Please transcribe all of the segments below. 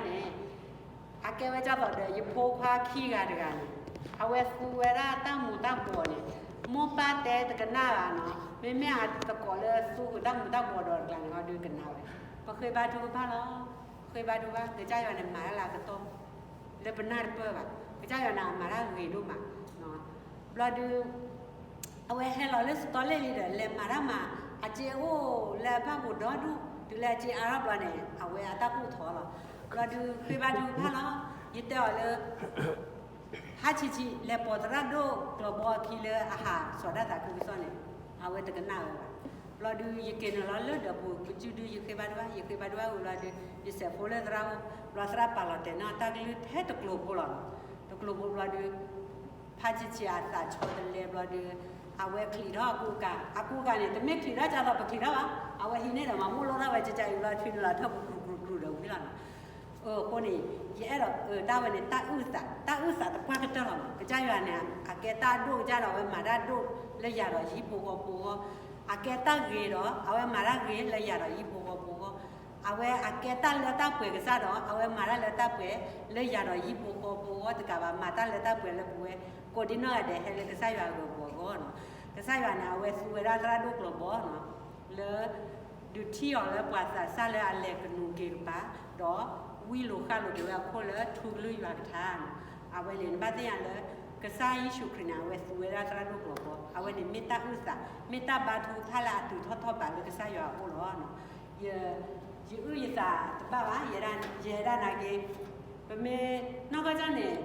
န့ၣ် အကဲဝဲဒ်သိးဒီး ယဖိခွါခံဂၤတဂၤန့ၣ် အဝဲသူဝဲဒၣ်တၢ်မူၤတၢ်ဘှီးန့ၣ် မိၢ်ပၢ်တဲတကနၣ်ဘၣ်နီၤ. မ့မ့ၢ်အသကိးလၢသူဃုာ်တၢ်မူၤတၢ်ဘှီးဒီးတကျါန့ၣ် ဟီဒုးကနၣ်ဝဲ. ပဃ့ဘါထုကဖၣ်လီၤ. ဃ့ဘါထုကဖၣ် ကစၢ်ယွၤန့ၣ် မၤတၢ်လၢအကတီၢ် လၢပနၢ်တပၢၢ်ဘၣ်. ကစၢ်ယွၤန့ၣ် အမၤတၢ်ဂ့ၤဒိၣ်မး. ဘျီဒုး အဝဲဟဲလီၤလၢစတီလဲၣ်လံဒီး လဲၤမၤတၢ်မၤ အစ့အိၣ်လၢအဘၣ်ပူၤဒီဒူၣ် တုၤလၢအစ့အါထီၣ်ဘျီန့ၣ် အဝဲအတၢ်ကူၣ်ထီလီၤ. ဘျီဒုး ဃ့ဘါထုကဖၣ်လီၤ. ယတဲအီၤလၢ ဟါဆံးဆံး လဲၤပိာ်သရၣ်ဒိၣ်ကျီၢ်ဘီအခံလၢအဟးစီၤတၢ်သးခုကစီၣ်န့ၣ် အဝဲတကနၣ်ဝဲဘၣ်. ဘျီဒုး ယက့ၤနုာ်လီၤလၢဒၢးပူၤ ပစုဒု ယဃ့ဘါထုကဖၣ် ယဃ့ဘါထုကဖၣ်ဝံၤဘျီဒုး ယစဲးဖိလၢသရၣ်အိၣ် ဘျီသရၣ်ပာ်လီၤတဲာ်န့ၢ်တၢ်ကလုၢ်ထဲတကျိၤဖိလီၤ. တကျိၤဖိဘျီဒုး ဖါဆံးဆံးအသးဆီတလဲဘျီဒုး အဝဲချံးထီၣ်အကူအကၤ, အကူအကၤန့ၣ် တမ့ၢ်ချံးထီၣ်ဒ်သိးပချံးထီၣ်ဘၣ်, အဝဲဟံးန့ၢ်ဒီးမၤမိၢ်လိၣ်ထီၣ်ဝဲကကါအံၤဘျီ ဆူနုာ်လီၤထီၣ်ပူၤကြူးကြူးကြူးဒီးဝံၤလီၤနီၤ. အဃိန့ၣ် ယအဲၣ်ဒိးအၢတၢ်ဝဲန့ၣ် တၢ်အုၣ်သး, တၢ်အုၣ်သးတပှၢ်ကတၢၢ်လီၤနီၤ. ကစၢ်ယွၤန့ၣ် အကဲတၢ်အဒိၣ်ကစၢ်ဒီး အဝဲမၤတၢ်ဒိၣ်လၢယၤဒီးယဟံၣ်ဖိဃီဖိအဂီၢ်, အကဲတၢ်ဂ့ၤဒီး အဝဲမၤတၢ်ဂ့ၤလၢယၤဒီးယဟံၣ်ဖိဃီဖိအဂီၢ်, အဝဲအကဲတၢ်လၢတၢ်ပှဲၤကစၢ်ဒီး အဝဲမၤတၢ်လၢတၢ်ပှဲၤလၢယၤဒီးယဟံၣ်ဖိဃီဖိအဂီၢ်တကးဘၣ် မၤတၢ်လၢတၢ်ပှဲၤလၢပဝဲ ကိးဒံနီၢ်ဂၤဒဲးဟဲလၢကစၢ်ယွၤအဂ့ၢ်အဂီၢ်နီၤ. ကစၢ်ယွၤန့ၣ် အဝဲသူဝဲဒၣ်သရၣ်ဒိၣ်ကျီၢ်ဘီနီၤ လၢ ဒုးထံၣ်အီၤလၢပှၤသးစၢ်လၢအလဲၤကနူၤက့ၤကပၤ, ဒီးဝံလိာ်ဃၣ်လိာ်က့ၤဝဲအခိၣ်လၢထူကလုၢ်ယွၤကထါနီၤ. အဝဲန့ၣ် နဘၣ်သ့ၣ်ညါလၢ ကစၢ်ယ့ၣ်ၡူးခရံာ်န့ၣ် အဝဲသူဝဲဒၣ်သရၣ်ဒိၣ်ကျီၢ်ဘီ, အဝဲန့ၣ်မ့ၢ်တၢ်အုၣ်သး, မ့ၢ်တၢ်ဘါထုကဖၣ်လၢအတုၤထီၣ်ထီၣ်ဘးလၢကစၢ်ယွၤအအိၣ်လီၤ. ယ ယအုၣ်ယသးတဘၣ်ဘၣ်, ယဲဒၣ်နာ်က့, ပမ့ၢ်နီၢ်ကီၢ်ကၢ်န့ၣ်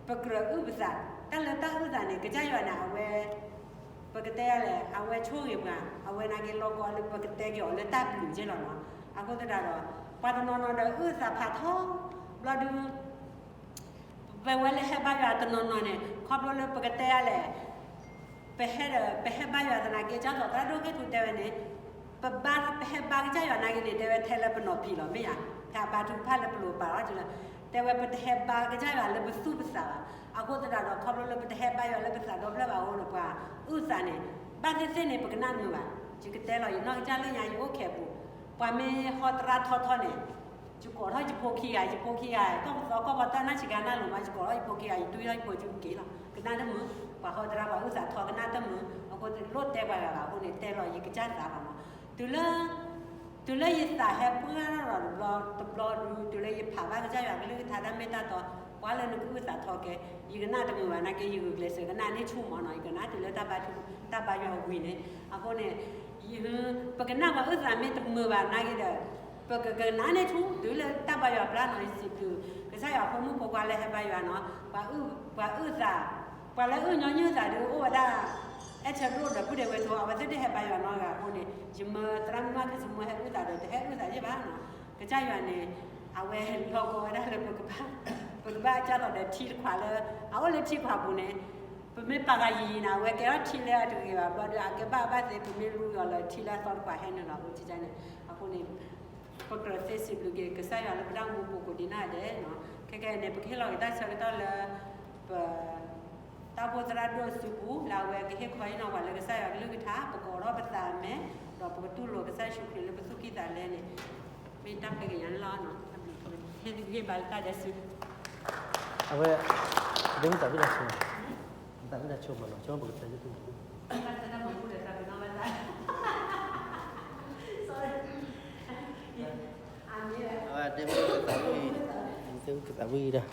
ပကြၢးအုၣ်ပသး, တၢ်လၢတၢ်အုၣ်သးန့ၣ် ကစၢ်ယွၤန့ၣ် အဝဲ ပကတဲလဲၣ်, အဝဲဆိၣ်ဂ့ၤပှၤ, အဝဲနာ်က့လီၤကီလၢပကတဲက့ၤအီၤလၢတၢ်ဘျုးက့လီၤနီၤ. အဃိသတးဒီး ပှၤတနီၤနီၤဒီးအုၣ်သးဖးထီ, ဘျီဒုး ပဝဲလၢဟဲဘါယွၤတနီၤနီၤန့ၣ် ခီဖျိလၢပကတဲလဲၣ်, ပဟဲဒီး ပဟဲဘါယွၤသနာ်က့ ကၠီသီးသရၣ်ဒိၣ်ကဲထူတဲဝဲန့ၣ်, ပဘါ ပဟဲဘါကစၢ်ယွၤနာ်က့န့ၣ် တဲဝဲထဲလၢပနီၤဖံးလီၤ မ့ၢ်ဧါ, ဖဲအဘါထုကဖၣ်လၢပလိၤပာ်လီၤက့လၢ, တဲဝဲပတဟဲဘါကစၢ်ယွၤလၢပသူၣ်ပသးဘၣ်. အဃိသတးဒီး ခီဖျိလၢပတဟဲဘါယွၤလၢပသးဒီဖျၢၣ်ဘၣ်အဃိန့ၣ် ပှၤအုၣ်သးန့ၣ် ဘၣ်သ့ၣ်သ့ၣ်န့ၣ် ပကနၣ်တမုာ်ဘၣ်. ယကတဲလီၤ ယနီၢ်ကစၢ်လၢညါယအိၣ်ခဲအပူၤ, ပှၤမ့ၢ်ဟီသရၣ်ထီထီန့ၣ် ယကိးထီၣ်ယဖိခံဂၤ, ယဖိခံဂၤ ကီၢ်ပသီကီၢ်ပီတၢ်နၢ်ဆံးကါနၢ်လိၤမး ယကိးထီၣ်ယဖိခံဂၤ ယတူၢ်ထီၣ်ယဖိကၠူက့ၤလီၤ. ကနၣ်တမုာ်, ပှၤဟီသရၣ်ပှၤအုၣ်သးထီကနၣ်တမုာ်, အဃိလိၣ်တဲပှၤဂၤဘၣ်အဃိန့ၣ် တဲလီၤယကစၢ်သးလီၤမး. တုၤလၢ တုၤလၢယသးဟဲပှၢ်ထီၣ်ဒီးတဘျီတဘျီဒုး တုၤလၢယဖးဘၣ်ကစၢ်ယွၤကလုၢ်ကထါတၢ်မ့ၢ်တၢ်တီ, ပှၤလၢနကအုၣ်သးထီကဲ, ယကနၣ်တမုာ်ဘၣ်နာ်က့ ယဂုာ်ကျဲးစၢးကနၣ်န့ၢ်ဆူၣ်မးနီၤ, ယကနၣ်တုၤလၢတၢ်ဘါထု တၢ်ဘါယွၤဝံၤန့ၣ်, အဃိန့ၣ် ယ ပကနၣ်ပှၤအုၣ်သးမ့ၢ်တမုာ်ဘၣ်နာ်က့ဒီး ပကကနၣ်န့ၢ်ဆူၣ် တုၤလၢတၢ်ဘါယွၤပျၢ်နီၤ, ယစံးဘျုး ကစၢ်ယွၤဖိမုၣ်ဖိခွါလၢဟဲဘါယွၤနီၤ, ပှၤအုၣ် ပှၤအုၣ်သး, ပှၤလၢအုၣ်ညီနုၢ်သးဒုးအိၣ်ဝဲဒၣ် အဲၣ်ဆၢဒိၣ်ဒီးပုၢ်ဒဲးဝဲထိ အဝဲသ့ၣ်တဟဲဘါယွၤနီတဂၤအဃိန့ၣ် ယမၢသရၣ်မုၣ်မၢ်ခ့စမူဟဲအုၣ်သးဒီး တဟဲအုၣ်သးယဲၢ်ဘၣ်နီၤ, ကစၢ်ယွၤန့ၣ် အဝဲလီၤကီဝဲဒၣ်လၢပကဘၣ် ပကဘၣ်ကၢ်သိးဒီးထံတခွးလၢ အအိၣ်လၢထံခွးပူၤန့ၣ် ပမ့ၢ်ပာ်ဂၤယံာ်ယံာ်န့ၣ် အဝဲကဲထီၣ်ထံလၢအတဂ့ၤဘၣ်ဘျီဒီး အကဲဘၣ်ဘၣ်သ့ ပမ့ၢ်လူလီၤလၢထံလၢအသီတခွးဟဲနုာ်လီၤအဃိန့ၣ်, အဃိန့ၣ် ပကြၢးသ့စံးဘျုးက့ၤကစၢ်ယွၤလၢပတၢ်မူပူၤကိးဒံးနီၢ်ဒဲးနီၤ, ခဲကနံၣ်အံၤန့ၣ် ပကဟ့ၣ်လီၤက့ၤတၢ်ဆၢကတီၢ်လၢ ပ တၢ်အိၣ်ဖှိၣ်သရၣ်ဒိၣ်အစုပူၤ လၢအဝဲကဟ့ၣ်ခီဟ့ၣ်နီၤပှၤလၢကစၢ်ယွၤကလုၢ်ကထါ ပကိးထီၣ်ပသးအမဲာ် ဒီးပကတူၢ်လိာ်ကစၢ်ယ့ၣ်ၡူးခရံာ်လၢပသူၣ်ကံၢ်သးလဲန့ၣ် မ့ၢ်တၢ်ခွဲးကညးန့ၣ်လီၤ. ဟ့ၣ်ဂံၢ်ဘါလၢတၢ်ဒဲးစု အဝဲ ဒ်မတၤဘၣ်တၢ်ဆိ မတၤဘၣ်တၢ်ဆိမးနီၤ ကၠီပကတဲယုၢ်တူၢ်မး အဝဲတဲမုၢ်ကသးဝံၣ် တဲမုၢ်ကသးဝံၣ်ဒၣ်